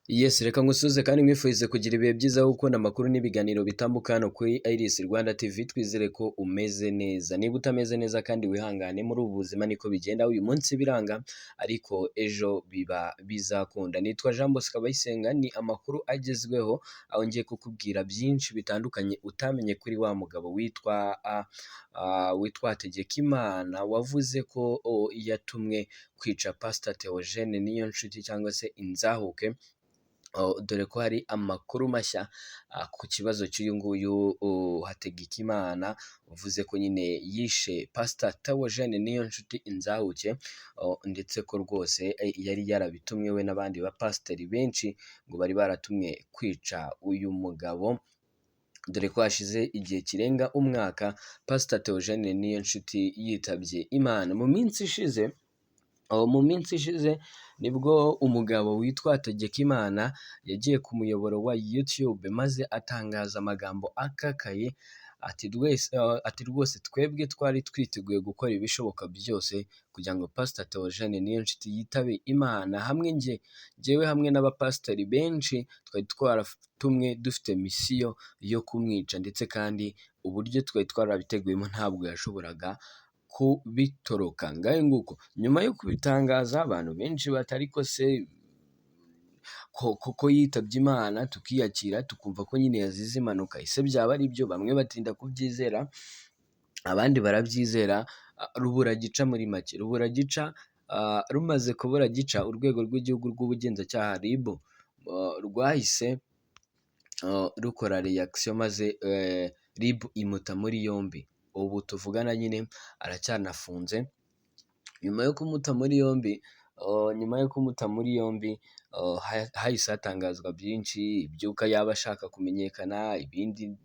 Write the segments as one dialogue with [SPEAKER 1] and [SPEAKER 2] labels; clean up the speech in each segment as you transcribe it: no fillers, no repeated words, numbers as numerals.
[SPEAKER 1] Yes, reka ngusuhuze kandi nkwifurize kugira ibihe byiza wo gukunda amakuru n'ibiganiro bitambuka hano kuri Iris Rwanda TV. Twizere ko umeze neza. Niba utameze neza kandi wihangane, muri ubu buzima niko bigenda. Uyu munsi biranga ariko ejo biba bizakunda. Nitwa Jean Bosco Abayisenga, ni amakuru agezweho aho ngiye kukubwira byinshi bitandukanye utamenye kuri wa mugabo witwa Hategekimana wavuze ko yatumwe kwica Pastor Theogene Niyonshuti cyangwa se Inzahuke. Oh, dore ko hari amakuru mashya ku kibazo cy'uyu nguyu Hategekimana uvuze ko nyine yishe Pastor Theogene Niyonshuti Inzahuke, ndetse ko rwose yari yarabitumwe we n'abandi bapasiteri benshi ngo bari baratumwe kwica uyu mugabo, dore ko hashize igihe kirenga umwaka Pastor Theogene Niyonshuti yitabye Imana. Mu minsi ishize nibwo umugabo witwa Hategekimana yagiye ku muyoboro wa YouTube maze atangaza amagambo akakaye ati rwose twebwe twari twiteguye gukora ibishoboka byose kugira ngo Pastor Theogene Niyonshuti yitabe Imana, hamwe njyewe hamwe n'abapasiteri benshi twari twaratumwe dufite misiyo yo kumwica, ndetse kandi uburyo twari twarabiteguyemo ntabwo yashoboraga kubitoroka. Ngahe nguko, nyuma yo kubitangaza abantu benshi batari ko se koko yitabye Imana, tukiyakira tukumva ko nyine yazize impanuka, ese byaba ari byo? Bamwe batinda kubyizera, abandi barabyizera, rubura gica. Muri make rubura gica. Rumaze kubura gica, urwego rw'igihugu rw'ubugenzacyaha RIB rwahise rukora reaction maze RIB imuta muri yombi. Ubu tuvugana nyine aracyanafunze. Nyuma yo kumuta muri yombi hahise hatangazwa byinshi iby'uko yaba ashaka kumenyekana, ibindi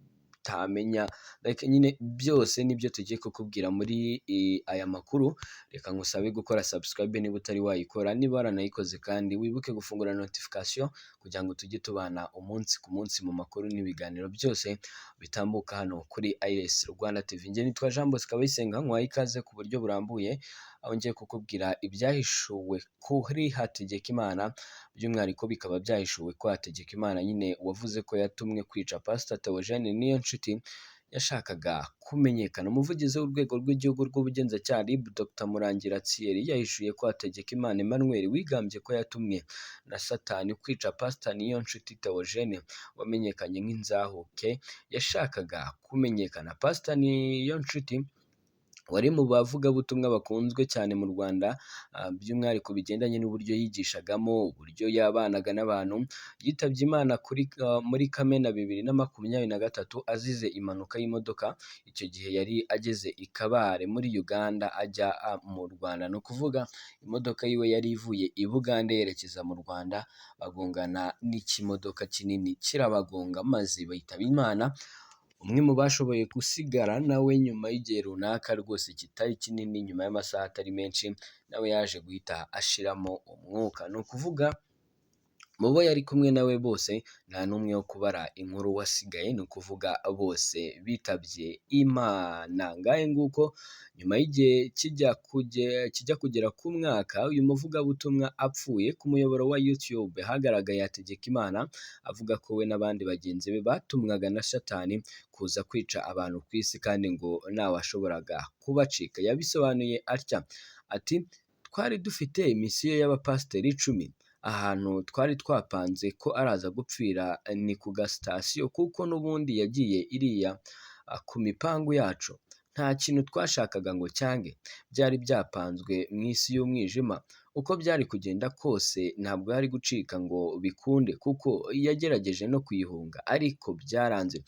[SPEAKER 1] utamenya, like nyine byose nibyo tugiye kukubwira muri aya makuru. Reka ngusabe gukora subscribe niba utari wayikora, niba waranayikoze kandi wibuke gufungura notification kugira ngo tujye tubana umunsi ku munsi mu makuru n'ibiganiro byose bitambuka hano kuri Iris Rwanda TV. Njye nitwa Jean Bosco Abayisenga, nkuhaye ikaze ku buryo burambuye aho ngiye kukubwira ibyahishuwe kuri Hategekimana, by'umwihariko bikaba byahishuwe ko Hategekimana nyine wavuze ko yatumwe kwica Pastor Theogene Niyonshuti yashakaga kumenyekana. Umuvugizi w'urwego rw'igihugu rw'ubugenzacyaha RIB, Dr Murangira Thierry, yahishuye ko Hategekimana Emmanuel wigambye ko yatumwe na Satani kwica Pastor Niyonshuti Theogene wamenyekanye nk'Inzahuke yashakaga kumenyekana. Pastor Niyonshuti wari mu bavugabutumwa bakunzwe cyane mu Rwanda, by'umwihariko bigendanye n'uburyo yigishagamo, uburyo yabanaga n'abantu, yitabye Imana muri Kamena 2023 azize impanuka y'imodoka. Icyo gihe yari ageze i Kabale muri Uganda ajya mu Rwanda. Ni ukuvuga imodoka yiwe yari ivuye i Bugande yerekeza mu Rwanda, bagongana n'ikimodoka kinini kirabagonga maze bitaba Imana. Umwe mu bashoboye gusigara nawe nyuma y'igihe runaka rwose kitari kinini, nyuma y'amasaha atari menshi, nawe yaje guhita ashiramo umwuka. Ni ukuvuga mu bo yari kumwe nawe bose nta n'umwe wo kubara inkuru wasigaye, ni ukuvuga bose bitabye Imana. Ngahe nguko, nyuma y'igihe kijya kugera ku mwaka uyu muvugabutumwa apfuye, ku muyoboro wa YouTube hagaragaye Hategekimana avuga ko we n'abandi bagenzi be batumwaga na Satani kuza kwica abantu ku isi kandi ngo ntawashoboraga kubacika. Yabisobanuye atya ati: "Twari dufite misiyo y'abapasiteri 10, ahantu twari twapanze ko araza gupfira ni ku gasitasiyo kuko n'ubundi yagiye iriya ku mipangu yacu. Nta kintu twashakaga ngo cyange, byari byapanzwe mu isi y'umwijima. Uko byari kugenda kose ntabwo yari gucika ngo bikunde kuko yagerageje no kuyihunga ariko byaranze."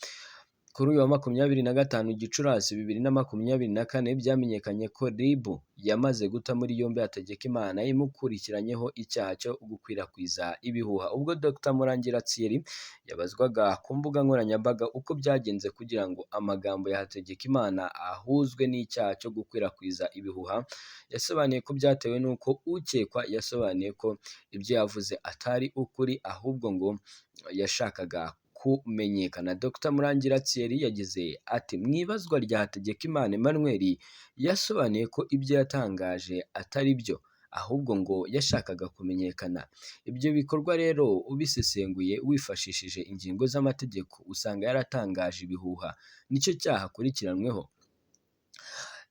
[SPEAKER 1] Kuri uyu wa 25 Gicurasi 2024 byamenyekanye ko RIB yamaze guta muri yombi Hategekimana imukurikiranyeho icyaha cyo gukwirakwiza ibihuha. Ubwo Dr Murangira Thierry yabazwaga ku mbuga nkoranyambaga uko byagenze kugira ngo amagambo ya Hategekimana ahuzwe n'icyaha cyo gukwirakwiza ibihuha, yasobanuye ko byatewe n'uko ukekwa yasobanuye ko ibyo yavuze atari ukuri ahubwo ngo yashakaga kumenyekana. Dr Murangira Thierry yagize ati: "Mu ibazwa rya Hategekimana Emmanuel yasobanuye ko ibyo yatangaje atari byo. ahubwo ngo yashakaga kumenyekana. Ibyo bikorwa rero ubisesenguye wifashishije ingingo z'amategeko usanga yaratangaje ibihuha, nicyo cyaha akurikiranyweho.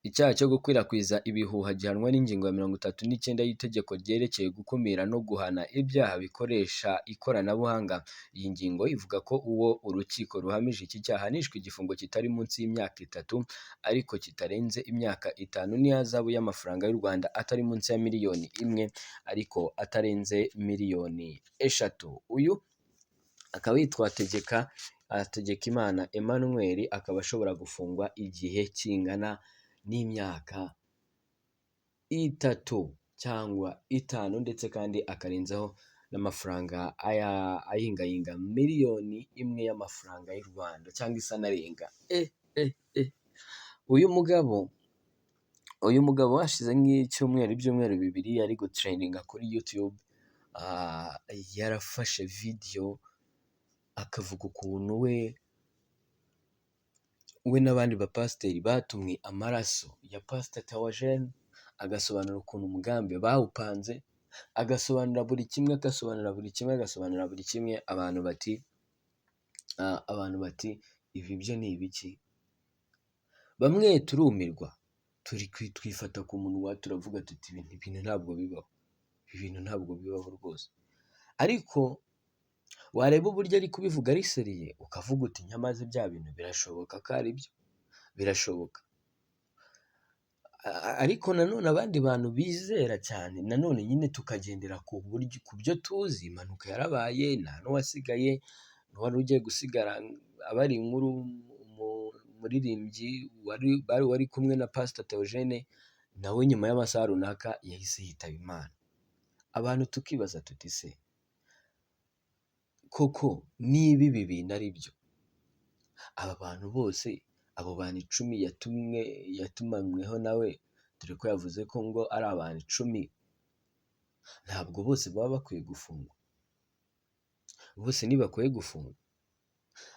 [SPEAKER 1] Icyaha cyo gukwirakwiza ibihuha gihanwa n'ingingo ya 39 y'itegeko ryerekeye gukumira no guhana ibyaha bikoresha ikoranabuhanga. Iyi ngingo ivuga ko uwo urukiko ruhamije iki cyaha ahanishwa igifungo kitari munsi y'imyaka 3 ariko kitarenze imyaka 5 n'ihazabu y'amafaranga y'u Rwanda atari munsi ya miliyoni 1 ariko atarenze miliyoni 3. Uyu akaba yitwa Hategekimana Emmanuel, akaba ashobora gufungwa igihe kingana n'imyaka 3 cyangwa 5, ndetse kandi akarenzaho n'amafaranga ayingayinga miliyoni 1 y'amafaranga y'u Rwanda cyangwa se anarenga. Uyu mugabo hashize nk'icyumweru, ibyumweru 2 ari gutrendinga kuri YouTube, yarafashe video akavuga ukuntu we n'abandi bapasiteri batumwe amaraso ya Pastor Theogene, agasobanura ukuntu umugambi bawupanze, agasobanura buri kimwe, agasobanura buri kimwe, agasobanura buri kimwe, abantu bati ibi byo ni ibiki? Bamwe turumirwa, turi twifata ku munwa, turavuga tuti ibi bintu ntabwo bibaho, ibi bintu ntabwo bibaho rwose. Ariko wareba uburyo ari kubivuga ari sérieux, ukavuga uti nyamaze bya bintu birashoboka ko ari byo, birashoboka. Ariko nanone abandi bantu bizera cyane, nanone nyine tukagendera ku buryo ku byo tuzi, impanuka yarabaye, nta n'uwasigaye, n'uwari ugiye gusigara abari inkuru, umuririmbyi wari kumwe na Pastor Theogene, nawe nyuma y'amasaha runaka yahise yitaba Imana. Abantu tukibaza tuti se koko niba ibi bintu ari byo, aba bantu bose, abo bantu 10 yatumwe yatumanyweho nawe, dore ko yavuze ko ngo ari abantu 10, ntabwo bose baba bakwiye gufungwa? Bose ntibakwiye gufungwa?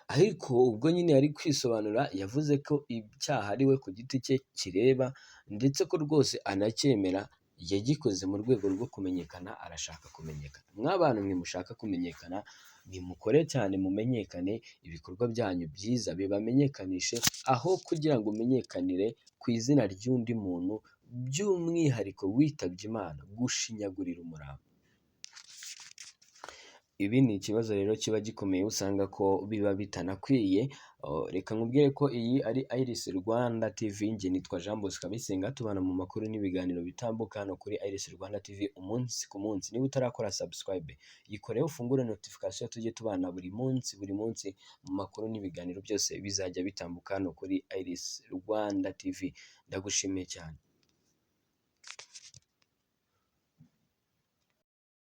[SPEAKER 1] Ariko ubwo nyine yari kwisobanura, yavuze ko icyaha ari we ku giti cye kireba, ndetse ko rwose anacyemera, yagikoze mu rwego rwo kumenyekana, arashaka kumenyekana. Mw'abantu mwe mushaka kumenyekana, nimukore cyane mumenyekane, ibikorwa byanyu byiza bibamenyekanishe, aho kugira ngo umenyekanire ku izina ry'undi muntu, by'umwihariko witabye Imana, gushinyagurira umurambo. Ibi ni ikibazo rero kiba gikomeye, usanga ko biba bitanakwiye. Reka nkubwire ko iyi ari Iris Rwanda TV, njye nitwa Jean Bosco Abisenga, tubana mu makuru n'ibiganiro bitambuka hano kuri Iris Rwanda TV umunsi ku munsi. Niba utarakora subscribe, yikore ufungure notification, tujye tubana buri munsi buri munsi mu makuru n'ibiganiro byose bizajya bitambuka hano kuri Iris Rwanda TV. Ndagushimiye cyane.